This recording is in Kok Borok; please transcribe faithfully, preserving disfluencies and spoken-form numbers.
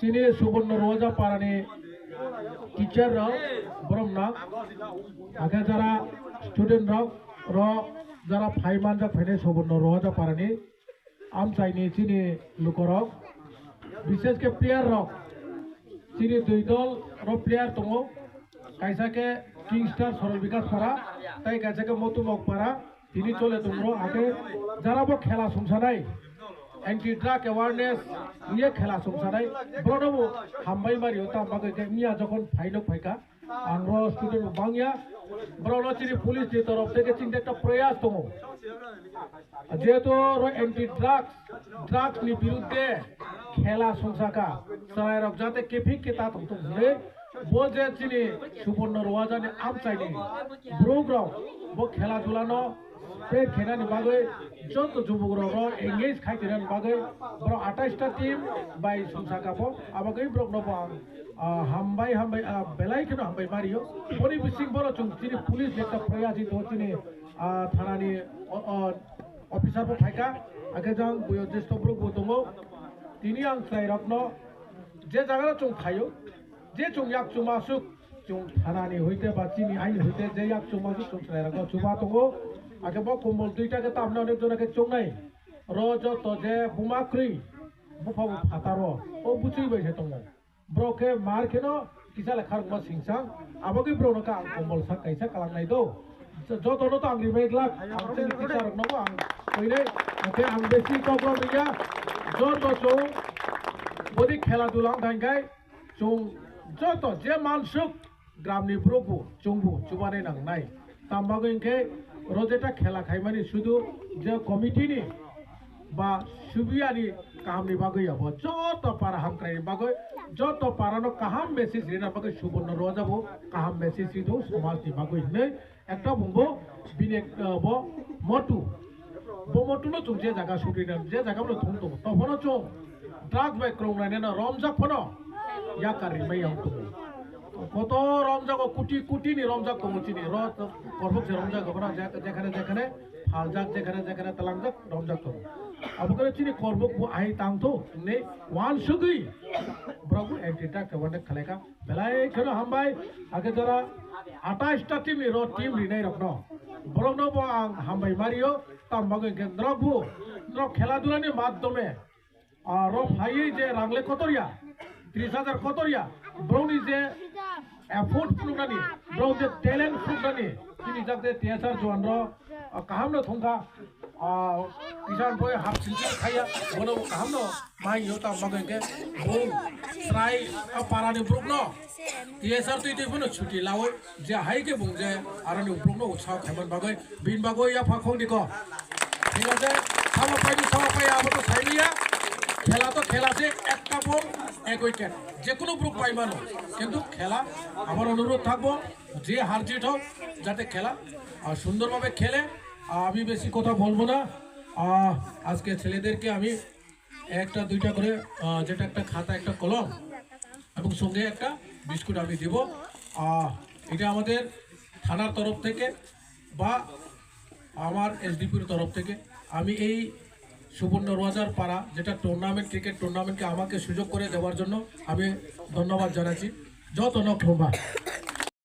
Chini Suborno Roja parani teacher rok, borok na, ake jara student rok, ro jara phai manjak phainai Suborno Roja parani amchaini chini lukorok, bishesh khe player rok, chini dui dol ro player tongo, kaisa khe King Star Sorol Bikash Para, tai kaisa khe Motumok Para, tini chole tongro ake jara bo khela sumsanai, anti drug awareness ye khela sumsanai, borokno bo hambai mario, tam bagwi khe miya jokhon phaino phaikha, ang ro student bo bangya, borokno chini police ni torof theke chini ekta prayas tongo, jehetu ro anti drugs, drugs ni birudde khela sumsaka, chwrairok jate kephik khe ta tongthok hinwi, bo je chini Suborno Rwajani amchaini borok rok bo khela dula no spread khainani bagwi joto jubuk rok ro engage khai khainani bagwi borok atais ta team bai sumsaka bo, abagwi borok no bo ang, ah, hambai hambai, ah, belai kheno hambai mario. Boni bising borok chwng chini police ni ekta prayas tongo, chini, ah, thanani, o, o, officer bo phaikha, ake jang buyo jesto borok bo tongo. Tini ang chwrairokno je jagano chwng khaio, je chwng yak chumasuk, chwng thanani hoite ba chini aini hoite je yak chumasuk chwng chwrairokno chuba tongo. Ake bo kombol duita khe tamna onek jona khe chongnai. Ro joto je buma kwrwi, bupha bo phataro, o buchwi bai se tongo. Borok khe mar kheno kisa le kharokma singsang, abagwi borokno khe ang kombol sak kaisa kalangnai do. Jotono to ang rimai glak, ang chini teacher rokno bo ang koinai, hwnkhe ang besi kok rok ya, joto chwng bodi khela dula wngkha hinkhai chwng joto je mansuk gramni borok bo chwngbo chubanai nangnai. Tam bagwi hinkhe oro jeta khela khaimani sudu je committee ni ba subiyani kahamni bagwi ya, bo joto para hamkraini bagwi, joto parano kaham message rina bagwi Suborno Roja bo kaham message rido somajni bagwi hinwi ekta bumbo bini ek-, bo motu, bo motuno chwng je jaga sugri rina je jaga bono thung tongo, tophano chwng drugs bai kwrwng nainano romjak phano yakar rimai yang tongo. Koto romjago, kuti kuti ni romjak tongo chini ro, korbok se romjak tongo, je-, jekhane jekhane phaljak, jekhane jekhane talangjak, romjak tongo. Abo khe chini korbok bo ahai tangtho hinwi uansugwi borok bo anti drug awareness khwlaikha. Belai kheno hambai, ake jora atais ta team ni ro team rinai rokno, borokno bo ang hambai mario, tam bagwi hinkhe norok bo, norok khela dula ni madhyome, ah, rok phaiwi je rangle kotorya, tris hajar kotorya, borokni je effort phunuknani, borok je talent phunuknani, chini jak je T S R Jowan rok, ah, kaham no thungkha, ah, kisa boi hap singsa khaya, bono kaham no mai yo ta bagwi ke, bo chwrai, ah, para ni borok no T S R twi twi phano chuti lawi, je hai khe bung je aroni uplok no utsaho khaiman bagwi, bin bagwi yapha khong diko. Thik ache, sama pai ni sama pai abo to sai liya. Khela to khela se, ekta bol, ek wicket. Je kono borok pai mano. Kintu khela, amar onurod thakbo, je har jit hok, jate khela, ah, sundor bhabe khele. Ah, ami besi kotha bolbo na. Ah, ajke cheledarke ami একটা দুইটা করে, আহ, যেটা একটা খাতা, একটা কলম এবং সঙ্গে একটা বিস্কুট আমি দিব। আহ, এটা আমাদের থানার তরফ থেকে বা আমার এসডিপির তরফ থেকে আমি এই সুবর্ণ রোজার পাড়া যেটা টুর্নামেন্ট, ক্রিকেট টুর্নামেন্টকে আমাকে সুযোগ করে দেওয়ার জন্য আমি ধন্যবাদ জানাচ্ছি। যত নখ লম্বা।